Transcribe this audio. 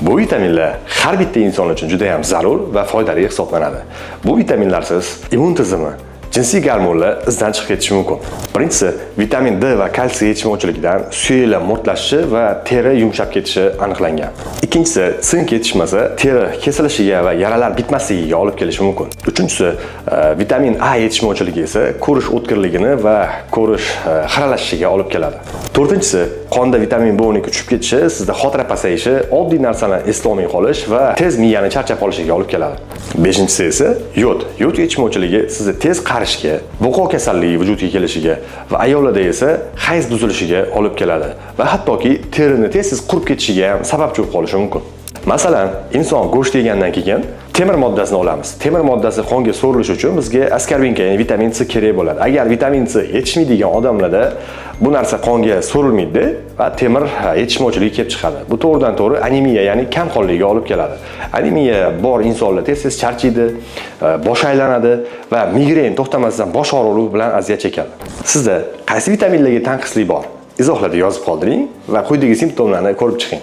Bu vitaminlar har bitta inson uchun juda ham zarur va foydali hisoblanadi. Bu vitaminlarsiz immun tizimi, jinsiy gormonlar izdan chiqib ketishi mumkin. Birinchisi, vitamin D va kalsiy yetishmovchiligidan suyaklar mo'rtlashishi va teri yumshab ketishi aniqlangan. Ikkinchisi, sink yetishmasa teri kesilishiga va yaralar bitmasligiga olib kelishi mumkin. Uchinchisi, vitamin A yetishmovchiligi esa ko'rish o'tkirligini va ko'rish xiralashishiga olib keladi. To'rtinchisi, qonda vitamin B12 tushib ketishi sizda xotira pasayishi, oddiy narsani eslolmay qolish va tez miyani charchab qolishiga olib keladi. Beshinchisi esa yod. Yod yetishmovchiligi sizni tez qarishga, bo'qoq kasalligi vujudga kelishiga va ayollarda esa hayz buzilishiga olib keladi va hattoki terini tez-tez qurib ketishiga ham sababchi bo'lib qolishi mumkin. Masalan, inson go'sht yegandan keyin temir moddasini olamiz. Temir moddasi qonga so'rilishi uchun bizga аскорбинка, ya'ni vitamin C kerak bo'ladi. Agar vitamin C yetishmaydigan odamlarda bu narsa qonga so'rilmaydi va temir yetishmovchiligi kelib chiqadi. Bu to'g'ridan to'g'ri anemiya, ya'ni kamqonlikka olib keladi. Anemiya bor insonlar tez-tez charchaydi, bosh aylanadi va migren, to'xtamasdan bosh og'rig'i bilan aziyat chekadi. Sizda qaysi vitaminlarga tanqislik bor? Izohlarda yozib qoldiring va quyidagi simptomlarni ko'rib chiqing.